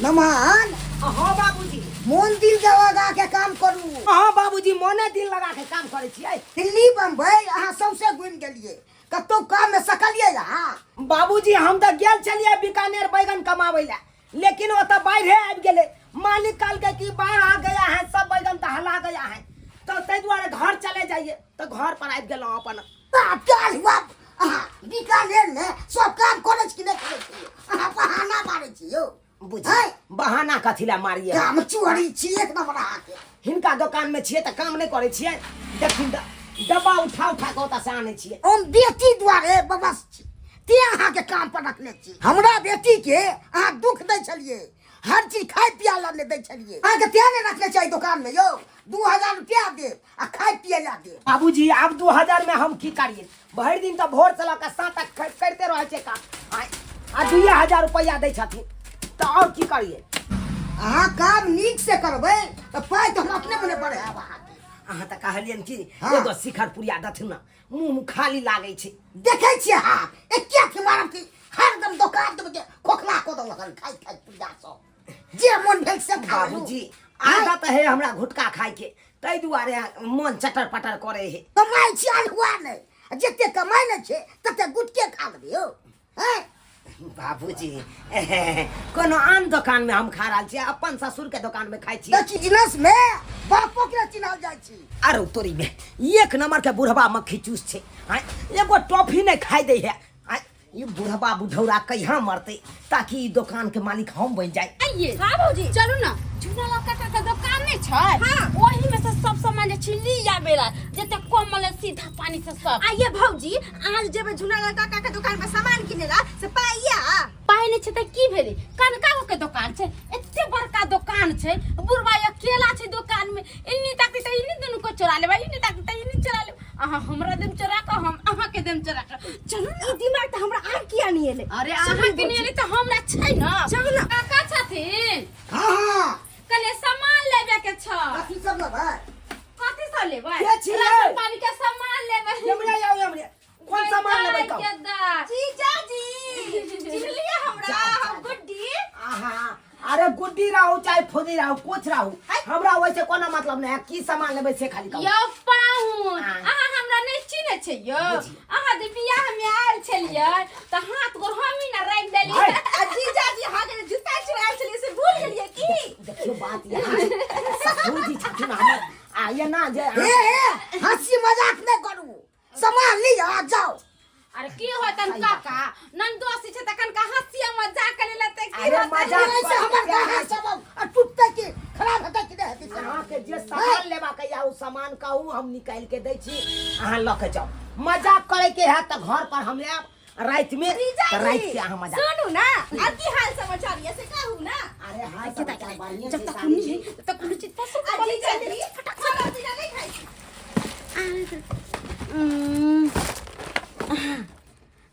नमन। हाँ बाबूजी। मोन दिल लगा के काम करू। हाँ बाबूजी, मोने दिल लगा के काम करै छियै। दिल्ली बम्बई अहाँ सौंसे घुमि गेलियै, कतौ काम में सकलियै अहाँ? बाबूजी, हम तऽ गेल छलियै बीकानेर बैगन कमाबै लए, लेकिन ओतऽ बाढ़े आबि गेलै। मालिक कहलकै कि बाढ़ आ गया है, सब बैगन तऽ हला गया है, तऽ ताहि दुआरे घर चले जाइए, तऽ घर पर आबि गेलहुँ अपन। काल्हि हुआ अहाँ बीकानेर में सब काम करै छी कि नहि करै छी? अहाँ बहाना मारै छी यौ। बुझ बहाना कथी लए मारिए? काम चोरी छी एक नंबर अहाँके। हिनका दोकान में छियै तऽ काम नहि करै छियै? देखिन तऽ डब्बा उठा उठा कऽ ओतऽ से आनै छियै। हम बेटी दुआरे बबस छी ते अहाँके काम पर रखने छी। हमरा बेटी के अहाँ दुख दै छलियै, हर चीज खाय पिया ला नहि दै छलियै। अहाँके तें नहि रखने छी एहि दोकान में यौ। 2000 रुपया देब आ खाय पिए ला देब। बाबूजी, आब 2000 में हम की करियै? भरि दिन तऽ भोर से लऽ कऽ साँझ तक करिते रहै छै काम, आ 2000 रुपैआ दै छथिन तऽ आओर की करियै? अहाँ काम नीक से करबै तऽ पाइ तऽ हम अपने मने बढ़ायब अहाँके। अहाँ तऽ कहलियनि कि हाँ। एगो शिखर पुरिया देथिन ने, मुँह मुँह खाली लागै छै। देखै छियै अहाँ एके अथी मारब कि हरदम दोकान देबै के खोखला कऽ देलक हन खाइ खाइ पुरिया सब जे मन भेल से खा लेलहुँ। बाबूजी, आदत है हमरा घुटका खाइके, ताहि दुआरे मन चटर पटर करे है। कमाइ छी अल्हुआ नहि, आ जते कमाइ नहि छै तते गुटके खा लेबै यौ। हैं? बाबूजी, कोनो आन दोकान में हम खा रहल छी, अपन ससुर के दोकान में खाइ छी। तऽ बिजनेस में बापो के चिन्हल जाइ छी। अरे तोरी में एक नंबर के बुढ़वा मक्खी चूस छै, आँय, एगो टॉफी नहि खाइ दै है। आँय, ई बुढ़वा बुढ़ौरा कहिया मरतै ताकि ई दोकान के मालिक हम बनि जाय। आइए। हाँ भौजी, चलू ना, झूना लड़का का दुकान नहीं छै? हाँ। ओही में से सब सामान जे छै ली आबेला, जते कम मले सीधा पानी से सब। आइए भौजी, आज जेबै झूना लड़का का दुकान पर सामान किनेला से पाइया। पाइ नहि छै तऽ की भेलै? कनका के दुकान छै, एते बड़का दुकान छै, बुढ़वा अकेला छै दुकान में, इन्नी ताकि तऽ इन्नी दुनू को चोरा लेबै, इन्नी ताकि तऽ इन्नी चोरा लेबै। अहाँ हमरा देम चोरा कऽ, हम अहाँ के देम चोरा कऽ। चलू ने। ई दिमाग तऽ हमरा आर किया नहीं एलै? अरे अहाँ के नहीं एलै तऽ हमरा छै ने। चलू ने। काका छथिन? हाँ हाँ। कने सामान लेबे के छ। कथी सब लेबै? कथी सब लेबै? के छियै? राशन पानी के सामान लेबै। यमरे आउ यमरे, कोन सामान लेबै कहू? के दाय। जीजाजी, चिन्हलियै हमरा? जा, जा, हम गुड्डी। आहा, अरे गुड्डी रहू चाहे फुदी रहू, कुछ रहू, हमरा वैसे कोनो मतलब नहीं है। की सामान लेबै से खाली कहू। यौ पाहुन, हाँ। अहाँ हमरा नहीं चिन्है छै यौ? बुझियौ। अहाँ जे बियाह में आयल छलियै तऽ हाथ गोर हमही ने राखि देलियै। हाय। आ जीजाजी, अहाँ के जे जूता चुरायल छलियै से भूल गेलियै की? देखियौ बात यहाँ छै, ससुर जी छथिन हमर, आ एना जे हे हे, हंसी मजाक नहि करू, सामान लिअ आ जाउ। अरे की होतन काका, ननदोसी छै तऽ कनका हंसी मजाक करे लेतै की अरे होतै? मजाक ऐसे हमर गाहा सब आ टूटतै कि खराब हेतै कि नहि हेतै से? अहाँके जे सामान लेबाक यऽ ओ सामान कहू, हम निकालि के दै छी, अहाँ लऽ के जाउ। मजाक करे के हैत तऽ घर पर हम आयब राति में, तऽ राति के अहाँ मजाक सुनू ना, आब की हाल समाचार ये से कहू ना। अरे हाल समाचार बढ़िया जब छै तक साली नहीं जी। है तब तक कोनो चीज पसंद आ पड़ै छै। जीजाजी, खाना पीना नहि खाइ छी?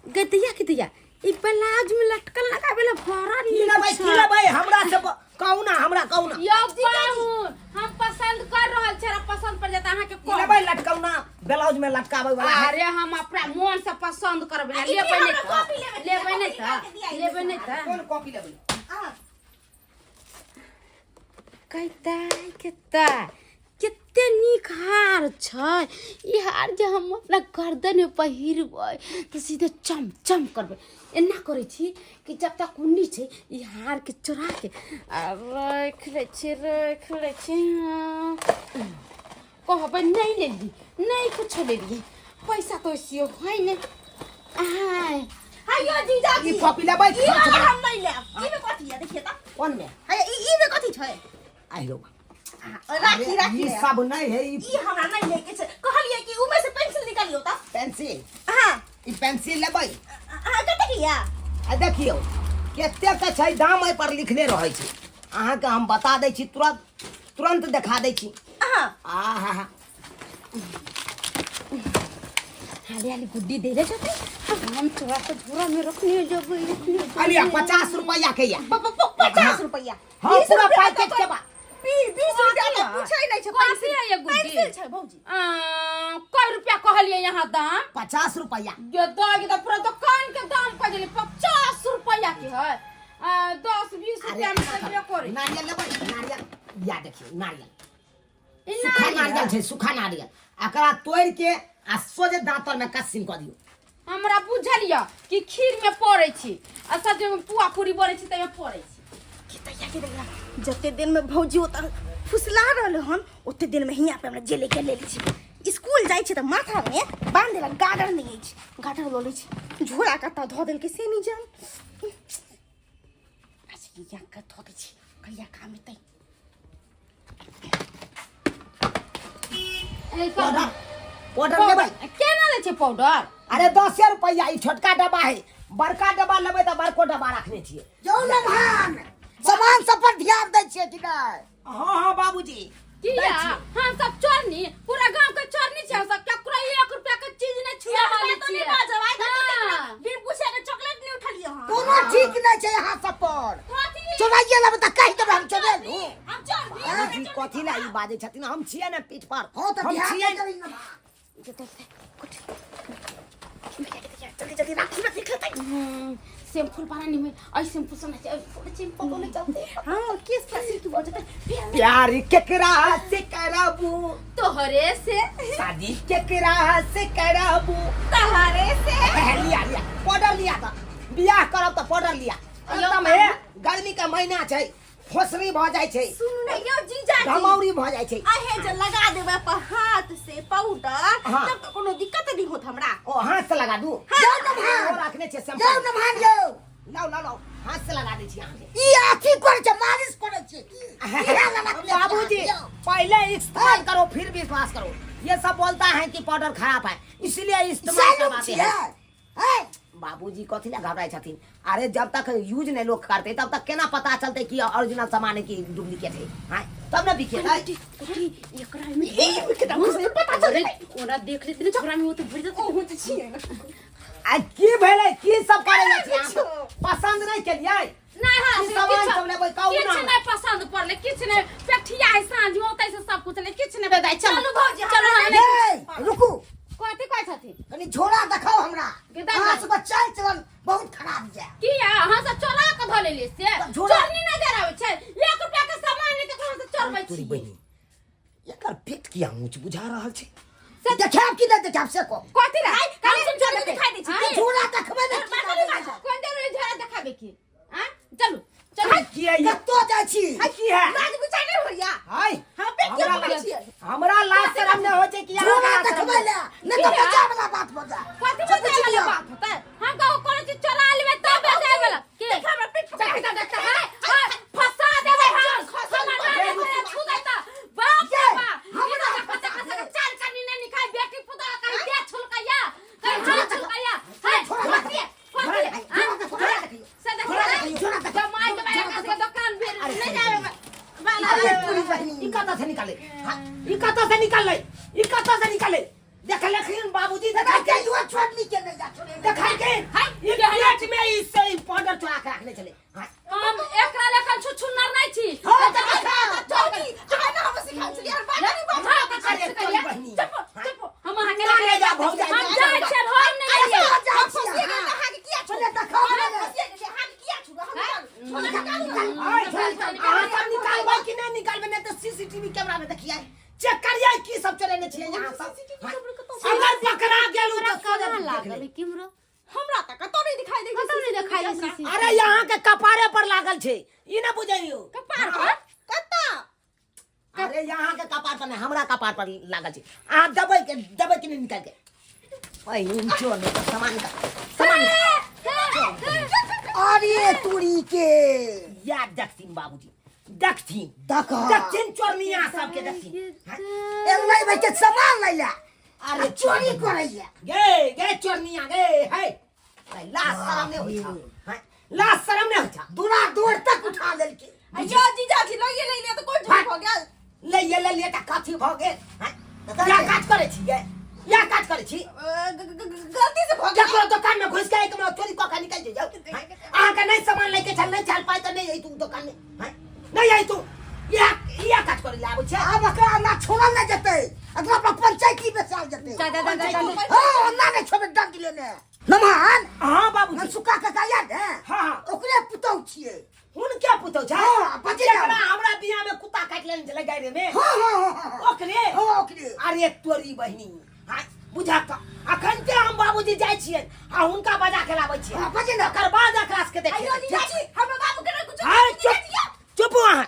गदैया के दैया, ई ब्लाउज में लटकन लगावे ला बड़ा की नीक लेबै, छै। की लेबै? हमरा से कहू ना, हमरा कहू ना। यौ पाहुन, हम पसंद कर रहल छी, हमरा पसंद पड़ जाता अहाँ के की कहब। लेबै? लटकौना ब्लाउज में लटकाबै वाला है। अरे हम अपना मन से पसंद करबै ना, आ ई लेबै नहि हमरा तऽ कॉपी लेबै, लेबै नहि कॉपी निकालि के दिया तऽ लेबै नहि तऽ कोन कॉपी लेबै? आ कैता केता कते नीक हार छै। ई हार जे हम अपना गर्दनमे पहिरबै तऽ सीधे चम चम करबै। एना करै छी कि जब तक कुन्नी छै ई हारके चोराके आ राखि लै छी, राखि लै छी। हाँ। कहबै नहि लेलियै, नहि कुछो लेलियै, पैसा तऽ वैसियो है नहि। आय हाय यो जीजाजी, ई कॉपी लेबै? ई वाला हम नहि लेब। ई में कथी है देखिए तऽ। कोन में? हाय, ई में कथी छै? आइलो। राखी, अरे, राखी ई ले। सब नहीं है ई। ई हमरा नहीं लेके छै, कहलियै कि उमे से पेंसिल निकालियो तऽ। पेंसिल? हां। ई पेंसिल लेबै? अहाँ कते के या? आ देखियौ कते के छै, दाम एहि पर लिखले रहै छै। अहाँके हम बता दै छी, तुरंत तुरंत देखा दै छी। हां। आ हा हा। हाली हाली गुड्डी दे ले छथिन, हम चोरा के झोरा में रखने जबै, रखने जबै। अलिया 50 रुपया के या। 50 रुपया? हाँ, 20 पूरा रुपया पैकेट तऽ के बा। 20 रुपया तऽ कथी है? पूछै नहि छै। कथी पेंसिल है ये गुड्डी? पेंसिल छै भौजी। आ, कै रुपया कहलिए यहाँ दाम? 50 रुपया। ये दाग तऽ पूरा दुकान के दाम कह देली, 50 रुपया के है। 10-20 रुपया में देबे करै। नारियल लेबै? नारियल या देखियौ, नारियल। ई सूखा नारियल छै, सूखा नारियल। एकरा तोड़ि के आ सोझे दाँतल में कस्सिन कऽ दियौ। हमरा बुझल यऽ कि खीर में पड़ै छी आ सब्जी में पुआ पूरी बनै छी ताहिमे पड़ै छी। के तैया के तैया, जते दिन में भौजी ओतऽ फुसला रहल हन, ओते दिन में हियाँ पे हमरा जेले के ले छी। स्कूल जाइ छी तऽ माथा में बांध देलक गार्डर नहि अछि, गार्डर लऽ लै छी। झोरा कतऽ धऽ देलकै से नहि जान। अच्छा, यहाँ के धऽ दै छी, कहिया काम एतै। पाउडर, पाउडर लेबै? केना दै छै पाउडर? अरे 10 रुपैआ ई छोटका डब्बा है, बड़का डब्बा लेबै तऽ बड़को डब्बा रखने छियै। यौ नमहान, सामान सब पर ध्यान दै छियै कि नहि? हाँ हाँ बाबूजी। किया हम सब चोरनी? पूरा गांव के चोरनी छै हम सब? केकरो 1 रुपया के चीज नहीं छुए वाली तो नहीं छियै। बाजब आइ तक। हाँ। बिन पूछे के चॉकलेट नहीं उठलिए हन। कोनो ठीक नहि छै अहाँ सब पर। कथी? चोराइए लेबै तऽ कहि देबै हम चोरेलहुँ। हम चोरनी? बाबूजी, कथी ला ई बाजै छथिन? हम छियै ने पीठ पर। हँ तऽ हम ध्यान छियै। नहि देबै नमहान। जल्दी जल्दी राखी ना, देख लेतै। शैम्पू पानी में ऐ शैम्पू से नहीं थोड़े शैम्पू तो नहीं चलते। हाँ, केस फैसिलिटी की वजह से। प्यार केकरा से कराबू? तोहरे से। शादी केकरा से कराबू? तहरे से। लिया लिया पाउडर लिया, तऽ बियाह करब तऽ पाउडर लिया। एकदम हे, गर्मी के महीना छै, फोसरी भऽ जाइ छै। सुनू ने यौ जीजा जी। घमौरी भऽ जाइ छै। अहे जे लगा देबै अपन हाथ से पाउडर, हाँ। तब तऽ कोनो दिक्कत नहीं होत हमरा। ओ हाथ से लगा दू? यौ नमहान। ओ रखने छै यौ शैम्पू। नमहान यौ। लाउ लाउ लाउ, हाथ से लगा दै छी अहाँके। ई अथी करै छै, मालिश करै छै की? इएह लगा के बाबूजी, यौ। पहले इस्तेमाल करो, फिर विश्वास करो। ये सब बोलता है कि पाउडर खराब है, इसलिए इस्तेमाल सैलून करवाते छियै हैं। हैं? बाबूजी, कथी ला घबराइ छथिन? अरे जब तक यूज नहीं लोग करते, तब तक केना पता चलते कि ओरिजिनल सामान है कि डुप्लीकेट है? हाँ, तब ना बिकेतै। एकरा में पता चल, ओना देख लेते ने छोरा में वो तो भर जाते। ओहो तऽ छियै ने। आ की भेलै? की सब करै जाइ छी अहाँ सब? पसंद नहीं केलियै? नहीं, हाँ। की सामान सब लेबै कहू किछु ना। नहीं पसंद पड़ले, किछु नहीं। पेठिया है साँझ में ओतै से सब कुछ नहीं, किछु नहीं बेदाइ। चलू। चलू भौजी, चलू। हमरा ये रुकू। कथी कहै छथिन? कनि झोरा देखाउ हमरा। गेदा। अहाँ सबके चालि चलन बहुत खराब यऽ। किया अहाँ सब चोरा के धऽ लेलियै से? झोरा- चोरनी नजर आबै छै? 1 रुपया के सामान नहीं ककरो से चोरबै तोरी छी। बहिनी, एकर पेट किया ऊँच बुझा रहल छै? देखायब कि नहि देखायब से कहू। कथी रे? कनी सुन, चोरी दिखाई दै छी। झोरा देखबै ने की लागै छै? कोन जरूरी झोरा देखाबै की? आँ, चलू चलू। की है ये? कतऽ जाइ छी? की है? लाज बुझाइ नहि होइया? हाय। हम पेट किया हमरा पकड़ै छियै? हमरा लाज शरम नहि होइ छै कि अहाँ झोरा लाज शरम देखबै नहि? ले, नहि तऽ बजाय वाला बात भऽ जाय। कथी सब बजाय बुझि वाला लिअ। बात होतै? हम कहो करै छी चोरा लेबै तब बजाय वाला के? देख, हमरा पेट पकड़ै। देखता देखता है हाय, फंसा देबै हम। हमर नानी घरे छू देता, बाप रे ये, बाप। हमरा ई देखा देखा सके चाल कनी नहीं निकाय, बेटी पुतोह कहीं दे छुलकैया, कहीं हाथ छुलकैया है। कथी कथी? झोरा देखियौ, झोरा देखियौ। से देखो। झोरा देखियौ, झोरा देखियौ। जमाई जमाई के सबके दुकान भी नहीं जावे। अरे पूरी बहिनी। ई कतऽ से निकाले? हाँ, ई कतऽ से निकाललै? ई कतऽ से निकाले? देखलखिन बाबूजी? देखा देखलखिन? के युवा छोड़नी के नहीं जा छोड़े। देखलखिन? हाय, ई पेट में ई से ई पाउडर चोरा के रखने छलै। हाँ, हम एकरा लेखन छुछुन्नर नहीं छी। हाँ, तऽ देखा। चौकी अहाँ ना हम सिखाइ छलियै और बात नहीं बात। अरे तोरी बहिनी। चुप चुप, हम अहाँ के ना ले जा भौजाई, हम ना जाइ ले जा। छियै, हम नहीं अरे जाइए। जाइ हम छी फसिए गेल अहाँ। तऽ अहाँके किया छोड़ू? पहिले देखाउ हम ने। फसिए गेलियै, अहाँके किया छोड़ू? हम निकालू, निकालू। हाय, अहाँ सब निकालबै कि नहि निकालबै? नहि तऽ सीसीटीवी कैमरा में देखियै, चेक करियै की सब चलेने छियै यहाँ सब। हाँ, अगर पकड़ा गेलू तऽ कहाँ सोझे देख लागल लेब। है केमरो? हमरा तऽ कतौ नहि दिखाई दै छै। कतौ नहि देखाइ दै छै। अरे यहाँ के कपारे पर लागल छै, ई ना बुझैयो। कपार पर? कतऽ? अरे यहाँ के कपार पर नहीं, हमरा कपार पर लागल छै। अहाँ देबै के देबै कि नहि निकाल के? बहिन चोर नहि तऽ सामान निकाल, सामान निकाल। अरे तुरी के। याद देखथिन बाबूजी, देखथिन। देखा। देखथिन, चोरनिया सबके देखथिन। हाँ? एलै बैठे सामान लै ला। अरे चोरी करैया। गे गे चोरनिया गे है, लाज शरम नहि होइ छौ? हाँ? लाज शरम नहि होइ छौ? दूरा दूर तक उठा लेलकै। अयो जीजाजी, लइए लइए तऽ कोन झूठ भऽ गेल? लैये लेलियै तऽ कथी भऽ गेल? हाँ? या काज करै छी गे, या काज करै छी? गलती से भऽ गेल। केकरो दोकान में घुसि के एक मिनट चोरी कऽ के निकलि जाउ? हाँ? अहाँके नहि सामान लैके छल, नहि छल पाइ तऽ नहि अइतू दोकान में। हाँ? नहि अइतू। इएह इएह काज करै लए आबै छै। आब एकरा एना छोड़ल नहि जेतै, एकरा पर पंचायती बैसायल जेतै। जा जा जा जा जा। हँ, ओना नहि छोड़बै, दंड लेने। नमहन हाँ बाबूजी। मनसुखा काका याद है? हाँ, हाँ। ओकरे पुतहु छियै। हुनके पुतहु छै? हाँ, बजे जकरा हमरा बियाह में कुत्ता काटि लेने छलै गाड़ि में। हाँ हाँ हाँ हाँ। ओकरे? हाँ, ओकरे। अरे तोरी बहिनी, हाँ, बुझा तऽ अखन ते हम बाबूजी जाइ छियै आ हुनका बजा के लाबै छियै। हाँ, बजे ना। तकर बाद एकरा सबके देखियै। अयो जीजाजी, हमरा बाबू के कुछ। अरे चुप चुप अहाँ।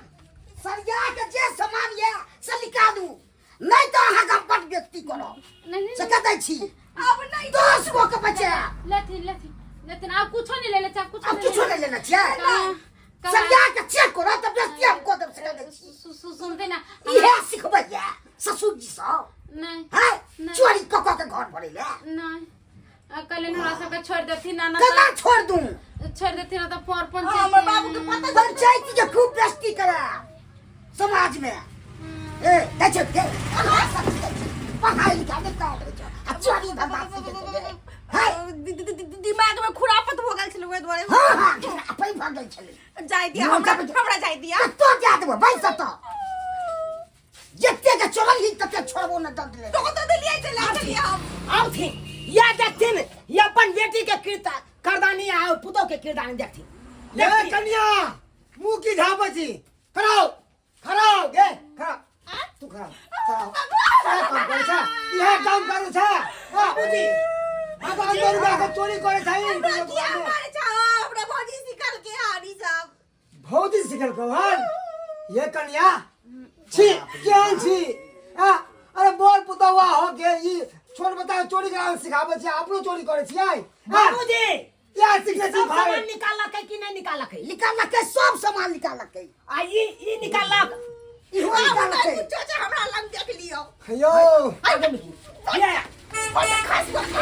सरिया के जे सामान ये से निकालू, नहीं तो अहाँ के बड बेइज्जती करब। नहीं नहीं। से कह दै छी। अब नहीं। 10 गो के बचे। लेथिन लेथिन लेथिन, आब कुछो नहीं लेले चाहे कुछो। अब किछो नहीं लेना छियै। कहाँ- सरिया के चेक करब तऽ बेइज्जती हम कऽ देब, से कह दै छी। सुनते ना। इहे सिखबैया ससुर जी सब? नहीं। हैं? नहीं। चोरी कऽ कऽ के घर भरै ले। नहीं, आ कहले हमरा सबके छोड़ देथिन ना ना। केना छोड़ दूं? छोड़ देथिन ना तऽ पर हाँ, हमर बाबू के पता। पंचायत के खूब बेइज्जती करा समाज में। ए दै छै के पढ़ाई लिखाई नहीं कर छै आ चोरी धंधा सीखे छै है। दिमाग में खुरापत हो गेल छलै, ओहि दुआरे। हाँ हाँ, अपने भऽ गेल छलै। जाय दिया हमरा, हमरा जाय दिया। कतौ जा देबो, बैस तऽ जते के चोरल ही तते छोड़बो न दंड ले। तो तो देलियै, चला चलिए हम। आवथिन या देखथिन, ये अपन बेटी के कृत करदानी आ पुतोह के किरदानी देखथिन। ये कन्या, मुंह की झापै छी? खड़ा खड़ा गे, खड़ा तू, खड़ा खड़ा। इएह काम करै छ, इएह काम करै छ बाबूजी। 500 रुपया के चोरी करै छ। हमरा किया मारे छ? हमरा भौजी सिखल के हारी सब। भौजी सिखल को हन? ये कन्या छी, केहन छी आ? अरे बोल, पुतौआ हो के ई छोट बच्चा के चोरी करावे सिखाबै छी, अपनो चोरी करै छियै? बाबूजी। या सिखने छी सब भाई? सामान निकाललकै कि नहि निकाललकै? निकाललकै, सब सामान निकाललकै। आ ई निकाललक? इहो निकाललकै। कुछो छै हमरा लग, देख लियौ। यौ। आगे में की किया?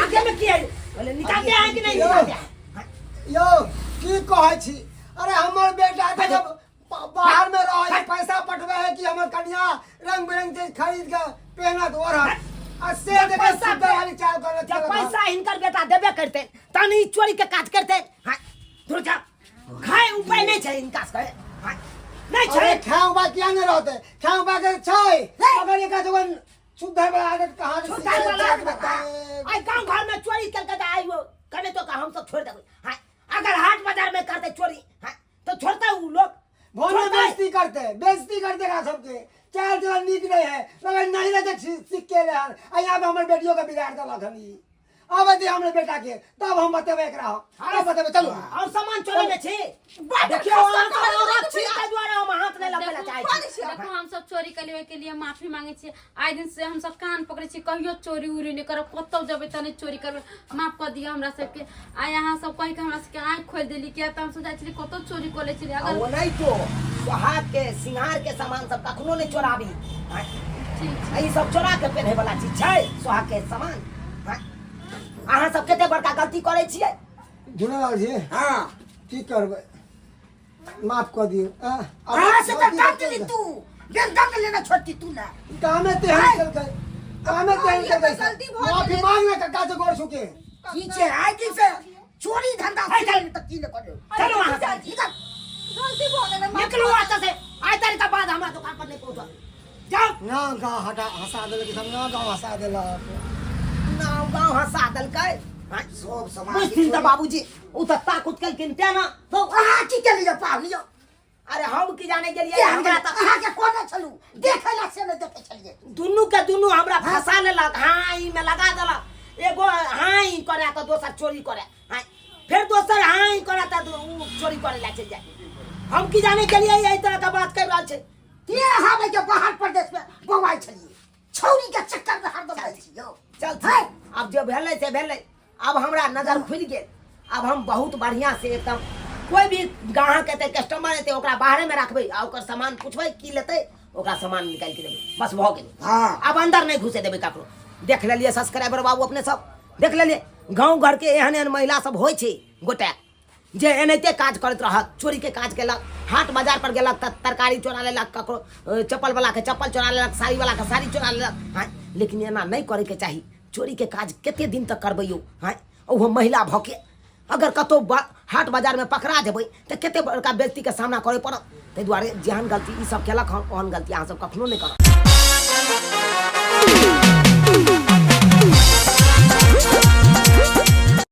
आगे में किया? बोले, निकालते हैं कि नहीं निकालते हैं? यौ, की कहै छी? अरे हमर बेटा के जब बाहर में रहे है, पैसा पठबै है कि हमर कन्या रंग बिरंग चीज खरीद के पहनत ओढ़त, आ से जब देखे पैसा सुधर वाली चाल करत। जब पैसा हिनकर बेटा देबे करते तहन ई चोरी के काज करते। हाँ, दूर जा, खाए उपाय नहीं छै हिनका सबके। हाँ, नहीं छै। अरे खाऊ बा किया नहीं रहते? खाऊ बा के छै, अगर एका जगह सुधर वाला आदत कहाँ से सुधार सीखे? वाला आदत बताए। आई गांव घर में चोरी करके तो आई वो कने तो का हम सब छोड़ देबै। हाँ, अगर हाट बाजार में करते चोरी, हाँ, तो छोड़ता उ लोग? भोर में छोड़ता है। बेइज्जती करते, बेइज्जती करते का सबके। चाल चलन नीक नहीं है, मगर नहीं रहते सीख के ले हन। आ यहाँ पे हमर बेटियों के बिगाड़ देलक हन ई। अब दे हमरे बेटा के, तब हम बतेबै एकरा, हम तब बतेबै। चलू। और सामान चोरी में छी। बात देखियो, खस्ता अहाँ सब कहल औरत छी, जाइ छै। ताहि दुआरे हम हाथ नहि लगबै लए चाहै छी। देखो, हम सब चोरी कर के लिए माफी मांगे छियै। आइ दिन से हम सब कान पकड़े छी, कहियो चोरी उरी नहीं करब, कतौ जेबै तऽ नहि चोरी करबै। माफ कऽ दिअ हमरा सबके। आइ अहाँ सब कहि के हमरा सबके आँखि खोलि देली, किया तऽ हम सोचै छलियै कतौ चोरी कऽ लै छलियै। आ अगर ओनाहितो सोहाग के सिंगार के सामान सब कखनो नहि चोराबी। आँय, ठीक छै। ई सब चोरा के पेन्हे वाला चीज छै सोहाग के सामान? आँय, अहाँ सब कते बड़का गलती करै छियै। झूलेलाल जी। हाँ। की करबै, माफ कऽ दियौ। आ, आब अहाँ से तऽ गलती दंड तऽ ली तू, बिन दंड लेने छोड़ती तू ना। कामे तेहन केलकै, कामे तेहन ये तऽ केलकै। गलती भऽ माफी गेलै। मांग ले कक्का से गोर छुके। की छै आइ दिन से चोरी धंधा सिखै तऽ की ने करू। चलू अहाँ सब। निकल। गलती भऽ गेलै, माफ। निकलू एतऽ से। आइ तारीख के बाद हमरा दुकान पर नहि पहुँचब, जाउ। ना गाँव हटा हंसा देलक सब, ना गाँव हंसा देलक। नाव गाँव हंसा देलकै। आँय, सब समाज। बुझथिन तऽ बाबूजी, ओ तऽ ताकुत केलखिन तें ने तो अहाँ की केलियै पाहुन यौ? अरे हम की जाने गेलियै? के हम हमरा तऽ अहाँके कोने छलू देखै ला, से नहि देखै छलियै। दुनू के दुनू हमरा फंसा लेलक, हाँ ई में लगा देलक। एगो हाँ ई करे तऽ दोसर चोरी करे, हाँ, फेर दोसर हाँ ई करे तऽ उ चोरी करे ला चलि जाय। हम की जाने गेलियै एहि तरह के बात कर रहल छै। के अहाँ के बाहर प्रदेश में बौआइ छलियै छौरी के चक्कर में हरदम रहै छी यौ? चल छै, आब जे भेलै से भेलै। आब हमरा नजर खुलि गेल। आब हम बहुत बढ़िआँ से एकदम कोई भी ग्राहक एतै, कस्टमर एतै, ओकरा बाहरे में रखबै आ ओकर सामान पूछबै की लेतै, ओकरा सामान निकालि के देबै, बस भऽ गेलै। हाँ। आब अंदर नहि घुसे देबै ककरो। देख लेलियै सब्सक्राइबर बाबू, अपने सब देख लेलियै, गाँव घरके एहन एहन महिला सब होइ छै गोटे जे एनाहिते काज करैत रहत। चोरीके काज केलक, हाट बाजार पर गेलक तऽ तरकारी चोरा लेलक, ककरो चप्पल वाला के चप्पल चोरा लेलक, साड़ी वाला के साड़ी चोरा लेलक। हाँ, लेकिन एना नहि करैके चाही। चोरीके काज कते दिन तक करबै यौ? हाँ, ओहो महिला भऽ के अगर कतहु हाट बाजारमे पकड़ा जेबै तऽ कते बड़का बेइज्जतीके सामना करय पड़त। ताहि दुआरे जेहन गलती ई सब केलक हँ, ओहन गलती अहाँ सब कखनो नहि करब।